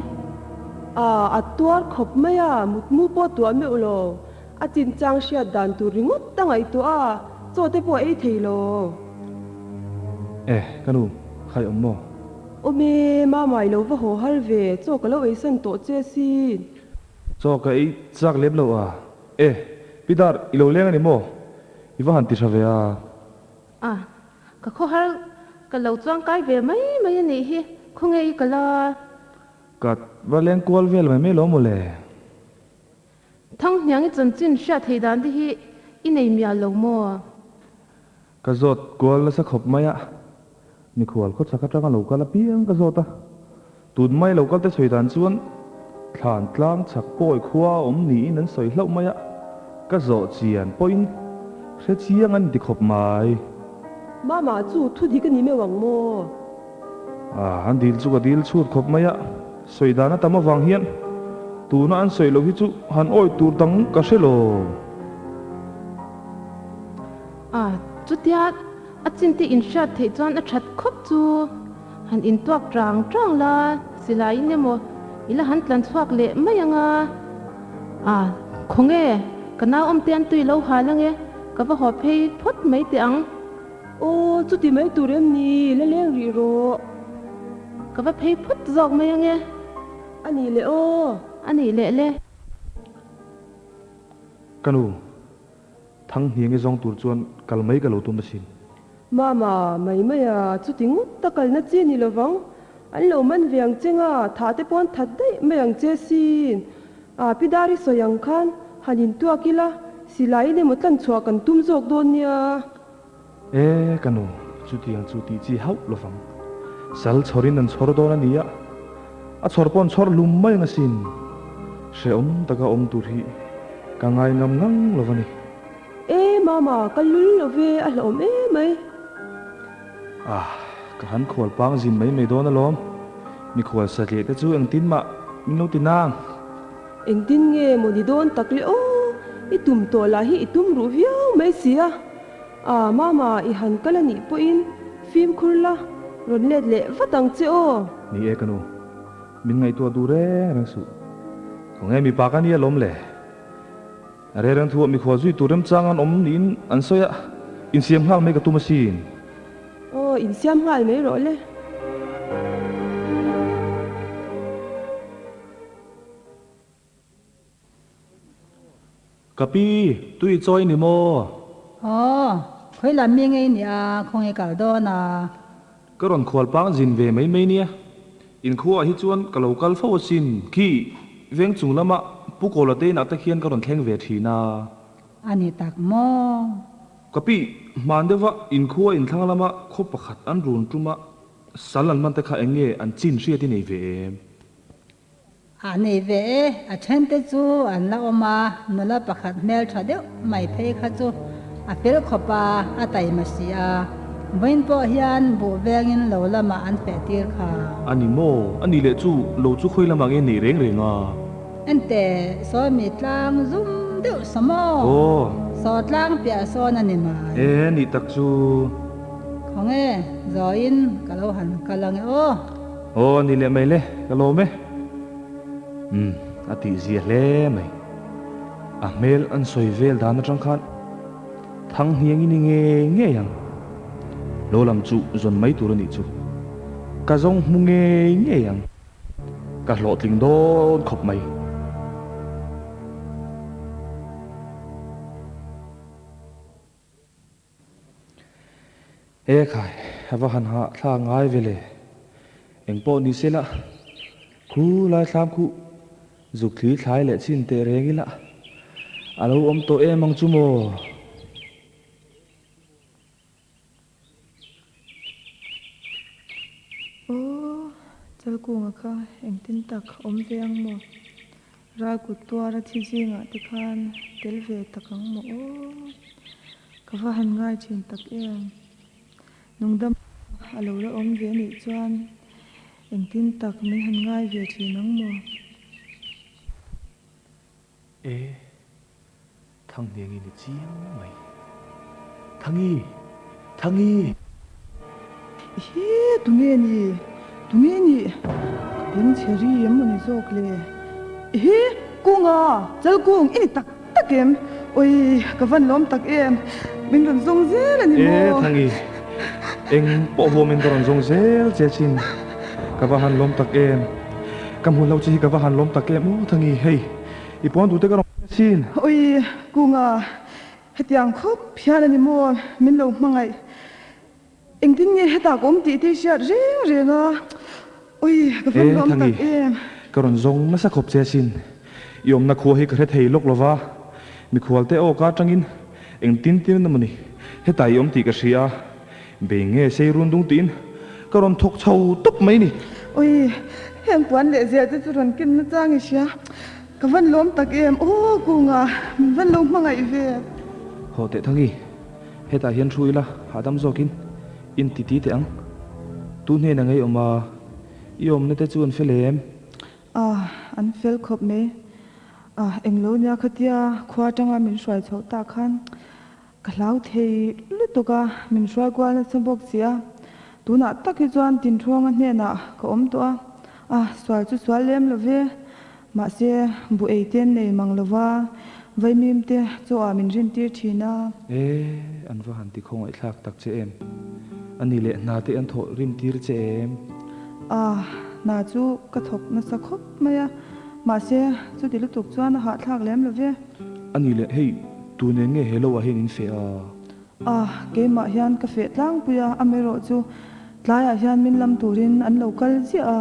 A, a tuar khawp mai a, mutmu pawh tuah meuh lo. A chinchang hriat dan tur ringawt a ngaihtuah a, chaw te pawh a ei thei lo. E, ka nu, khai awm maw? Awm e, Mama i lo va haw har ve, chaw ka lo eisan tawh che asin. Chaw ka ei chak lem lo a. E, Pi Dar, i lo leng a ni maw? I va han ti tha ve a. A, ka khawhar ka lo chuang kai ve mai mai a nih hi, khawnge i kal a? Ka va leng kual vel mai mai lo maw le? Thanghniang i chanchin hriat thei dan te hi i nei mial lo maw? Ka zawt kual nasa khawp mai a, mikhual khawchhak atanga lo kal apiang ka zawt a, tun mai lo kal te sawi dan chuan thlan tlang chhak pawi khua a awm niin an sawi hlauh mai a, ka zawh chian pawhin hre chiang an inti khawp mai. Mama chu thu dik a ni meuh ang maw? A, an dil chu ka dil chhut khawp mai a, sawi dan a tam avang hian tuna an sawi loh hi chu han awih tur dang ka hre lo. A, chutia a chin te inhriat theih chuan a that khawp chu han intuak tang tang la, silaiin emaw i la han tlan chhuak leh mai ang a. A, khawnge, ka nau awmte an tui lo hal ange, ka va haw phei phawt mai teh ang. Aw, chuti mai tur em ni, la leng rih rawh. Ka va phei phawt zawk mai ange. A nih leh aw. A nih leh le. Ka nu, Thanghniangi zawng tur chuan kal mai ka lo tum asin. Mama, mai mai a, chuti ngawt a kalna chi ni lovang. An lo man ve ang che nga, thah te pawh an that daih mai ang che sin. A, Pi Dari sawi ang khan han intuak ila, silaiin emaw tlanchhuah kan tum zawk dawn nia. E, ka nu, chutiang chu tih chi hauh lovang. Sal chhawrin an chhawr dawn a ni a, a chhawr pawh an chhawr hlum mai ang asin. Hrehawm taka awm tur hi ka ngai ngam ngang lo va ni. E, Mama, ka lul lo ve, a hlauhawm em mai. Ah, ka han khual pang zin mai mai dawn alawm. Mikhual satliah te chu engtin mah min lo ti nang. Engtin nge maw ni dawn tak le aw, i tum tawh lah hi i tum ruh viau mai si a. A, Mama, i han kal a nih pawhin fimkhur la, rawn let leh vat ang che aw. Ni e ka nu, min ngaihtuah duh reng reng suh. Khawnge mipa ka nia lawm le? A reng reng thuah mikhual zui tur remchang an awm niin an sawi a, insiam nghal mai ka tum asin. Aw, insiam nghal mai rawh le. Ka pi, tui chawi ni maw? Aw, khawi lam mi ngei nia, khawnge kal dawn a? Ka rawn khual pang zin ve mai mai nia. Inkhuaah hi chuan ka lo kal fo asin, khi veng chung lama Pu Kawla te inah te khian ka rawn thleng ve thin a. A ni tak maw? Ka pi, hman deuha inkhua inthlang lama khaw pakhat an run tuma sal an man te kha eng nge an chin hriat i nei ve em? A nei ve e, a thente chu an la awm a, nula pakhat hmel tha deuh mai phei kha chu a fel khawp a, a taima si a, vawiin pawh hian buh vengin lo lamah an feh tir kha. A ni maw? A nih leh chu lo chu khawi lamah nge nei reng reng a? Enteh, sawi mi tlang zum deuh saw maw? Aw. Saw tlang piah sawn a ni mai. E, nih tak chu. Khawnge, zawiin ka lo han kal ange aw. Aw ni leh mai le, ka lawm e. Umm, a tih zia hle mai. A hmel an sawi vel dan atang khan thang hniang i ni ngei ngei ang. Lo lam chu zawn mai tur a nih chu. Ka zawng hmu ngei ngei ang. Ka hlawhtling dawn khawp mai. E khai, a va han hah thlak ngai ve le. Eng pawh ni se la, khu lai thlam khu zuk thli thlai leh chin teh reng ila, a lo awm tawh em ang chu maw? Aw, Chalkunga kha engtin tak awm ve ang maw? Ral kut tuara thi zingah te khan tel ve tak ang maw aw? Ka va han ngai thin tak em? Nungdam a lo la awm ve anih chuan engtin tak min han ngai ve thin ang maw? E, Thanghniangi ni chiang mai. Thangi! Thangi! Hi, tunge ni? Tunge ni? Ka beng chhe ri em maw ni zawk le? Hi, Kunga! Chalkung, i ni tak tak em? Oi, ka van lawm tak em? Min rawn zawng zel a ni maw? E, Thangi, eng pawh huamin ka rawn zawng zel che chin. Ka va han lawm tak em? Ka hmu lo che hi ka va han lawm tak em aw Thangi, hei i puan duh te ka rawn hria sin. Ui Kunga, hetiang khawp hian a ni maw min lo hmangaih. Engtin nge hetah ka awm tih te i hriat reng reng a, ui ka van E lawm Thangi, tak em. ka rawn zawng nasa khawp che sin. I awmna khua hi ka hre thei lawk lova, mikhual te aw ka atangin engtin tin emaw ni hetah i awm tih ka hria a. Bei nge sei run dung tiin ka rawn thawk chho tawp mai ni. Ui, heng puan leh zel te chu rawn ken na chang i hria. Ka van lawm tak em, aw Kunga, min van lo hmangaih ve. Haw teh Thangi, hetah hian thu ila hahdam zawkin in ti ti teh ang. Tu hnena ngei awm a, i awmna te chu an fel em? Ah, an fel khawp mai. Ah, englo nia khatia khua atanga min hruai chhoh tak khan Ka hlau thei lutuk a, min hruai kual nasa bawk si a. Tunah tak hi chuan Tinthuanga hnenah ka awm tawh a, a sual chu sual lem lo ve. Mahse, bu ei te an nei mang lo va, vaimim te chaw ah min rintir thin a. E, an va han ti khawngaihthlak tak che em? A ni leh hna te an thawh rintir che em? A, hna chu ka thawk nasa khawp mai a, mahse, chuti lutuk chuan a hahthlak lem lo ve. A ni leh, hei Tu nen nge he lo ah hian in feh a? A, keimah hian ka feh tlangpui a, amaherawh chu tlaiah hian min lam turin an lo kal ziah a.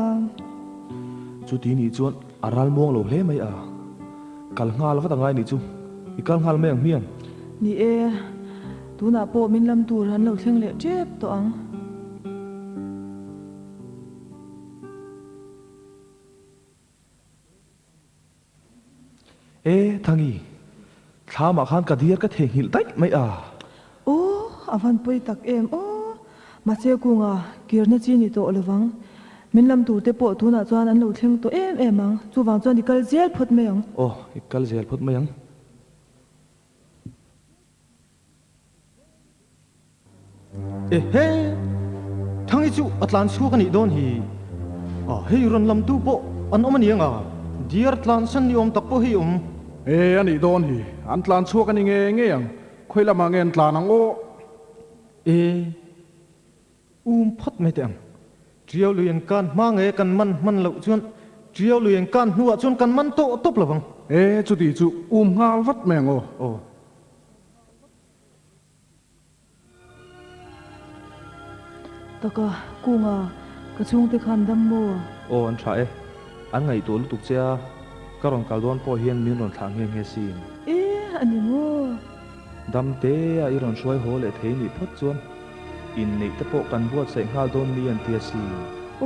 Chuti nih chuan a ral muang lo hle mai a, kal nghal vat a ngai nih chu, i kal nghal mai ang hmiang. Ni e, tunah pawh min lam tur an lo thleng leh tep tawh ang. E, Thangi, thlamah khan ka diar ka theihnghilh daih mai a. Aw, a van pawi tak em aw. Mahse kunga kirna chi ni tawh lovang. Min lam tur te pawh tunah chuan an lo thleng tawh em em ang. Chuvang chuan i kal zel phawt mai ang. Aw, i kal zel phawt mai ang. Ehe! Thangi chu a tlan chhuak a nih dawn hi. A, hei rawn lam tu pawh an awm a ni ang a, diar tlan san ni awm tak pawh hi awm. E, a nih dawn hi. An tlan chhuak a ni nge ngei ang. Khawi lamah nge an tlan ang aw? E, um phawt mai teh ang. Ṭiau lui an kan hma nge kan man hman loh chuan ṭiau lui an kan hnuah chuan kan man tawh tawp lo vang. E, chuti chu um nghal vat mai ang aw. Aw. Taka, Kunga, ka chhungte khan dam maw? Aw, an tha e. An ngaihtuah lutuk che a, ka rawn kal dawn pawh hian min rawn thlah nghe nghe sin. E, a ni maw? Dam te a i rawn hruai haw leh thei nih phawt chuan inneih te pawh kan buatsaih nghal dawn ni an ti asin.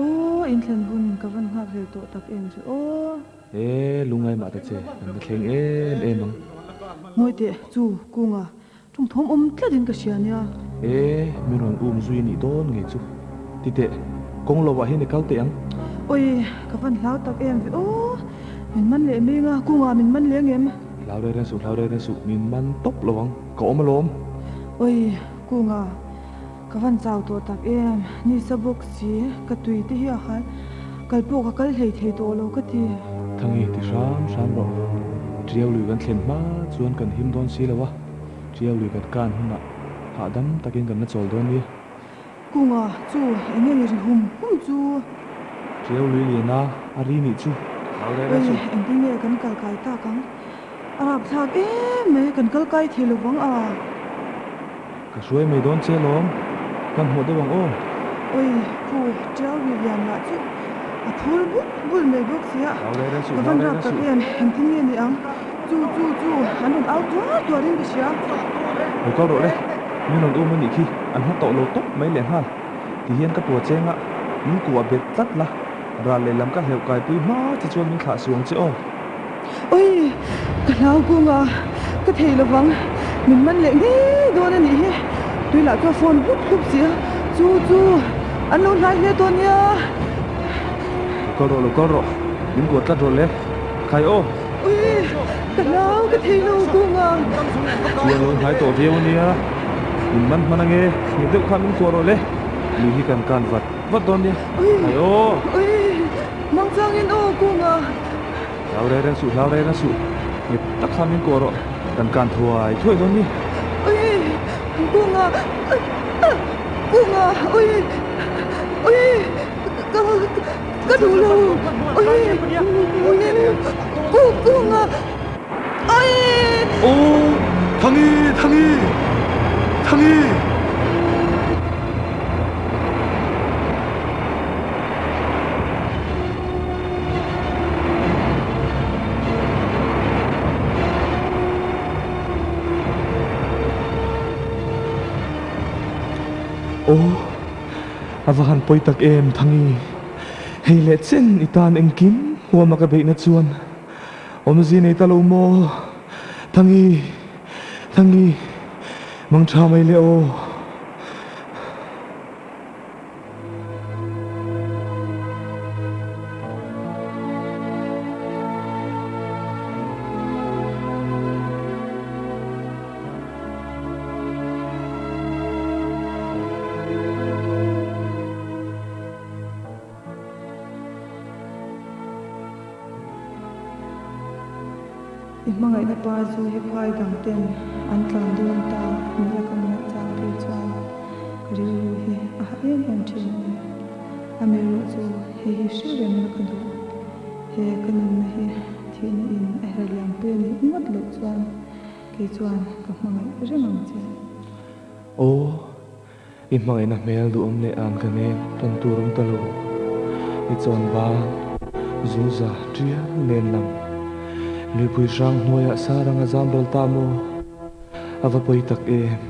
Aw, inthlen hun ka van nghak hlel tawh tak em chu aw. E, lungngai mah ta che, kan la thleng em em ang. Ngawi teh, chu, Kunga, ṭawng thawm awm tlat in ka hria nia. E, min rawn um zui nih dawn ngei chu. Ti teh, kawng lo ah hian i kal teh ang. Awi, ka van hlau tak em ve aw. Min man leh mai anga, Kunga min man leh angem? Hlau reng reng suh, hlau reng reng suh, min man tawp lo ang, ka awm alawm. Awi, Kunga, Ka van chau tawh tak em, nisa bawk si, ka tui te hi a hal, kal pawh ka kal hlei thei tawh lo ka ti. Thangi ti hram hram rawh, Ṭiau lui kan thlen hma chuan kan him dawn si lo a, Ṭiau lui kan kan hunah hahdam takin kan la chawl dawn nia. Kunga chu eng nge ni ri hum hum chu? Ṭiau lui lian a, a ri nih chu. Hlau reng reng Ui, suh. engtin nge kan kal kai tak ang? A rapthlak em mai, kan kal kai thei lo vang a. Ka hruai mai dawn che lawm, hmanhmawh deuh ang aw. Ui, khu, ṭiau lui lian lah chu a phur bul bul mai bawk si a. Hlau reng reng suh, Ka hlau van reng rap reng tak suh. em, engtin nge ni ang? Chu, chu, chu, an rawn au tuar tuarin ka hria. Lo kal rawh le, min rawn um a nih khi, an hma tawh lo tawp mai lehnghal. Ti hian ka pua cheng a, min kuah bet tlat la, ral lehlam ka hleuh kaipui hma che chuan min thlah suang che aw. Ui, ka hlau kung a, ka thei lovang, min man leh ngei dawn a nih hi. Tui lah chu a phone hlup hlup si a, chu chu an lo hlai hle tawh nia. Lo kal rawh, lo kal rawh, min kuah tlat rawh le, khai aw. Ui, ka hlau, ka thei lo kung a. Chu an lo hnai tawh viau a nia, min man hman ange, nghet deuh kha min kuah rawh le, lui hi kan kan vat vat dawn nia, khai aw. Ui, mang changin aw kung a. Hlau reng reng suh, hlau reng reng suh, nghet tak khan min kuah rawh, kan kan thuai thuai dawn ni. Ui, Kunga, Kunga, ui, ui, ka, ka duh lo, ui, Ku, Kunga, ui. Aw, Thangi, Thangi, Thangi! Aw, a va han pawi tak em Thangi, hei leh chen i tan engkim huama ka beihna chuan awmzi nei ta lo maw Thangi, Thangi, mang tha mai le aw. I hmangaihna pa zu hi khuai dang ten an tlan dawn ta ni a ka ngaih chang phei chuan ka rilru hi a ha em em thin a ni. A merawh chu hei hi hre reng la ka duh. He ka nunna hi thihna in a her liam pui a nih ngawt loh chuan kei chuan ka hmangaih reng ang che. Aw, I hmangaihna hmel duhawm leh an ka nen tawn tur awm ta lo. I chawn ban, zuza, tial nen lam. Luipui hrang hnuaiah sarang a zam ral ta maw? A va pawi tak em?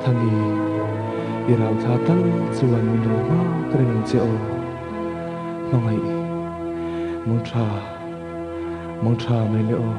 Thangi, i rau thla tal chuan min rawn nghak reng ang che aw. Hmangaih, mangtha, mangtha mai le aw.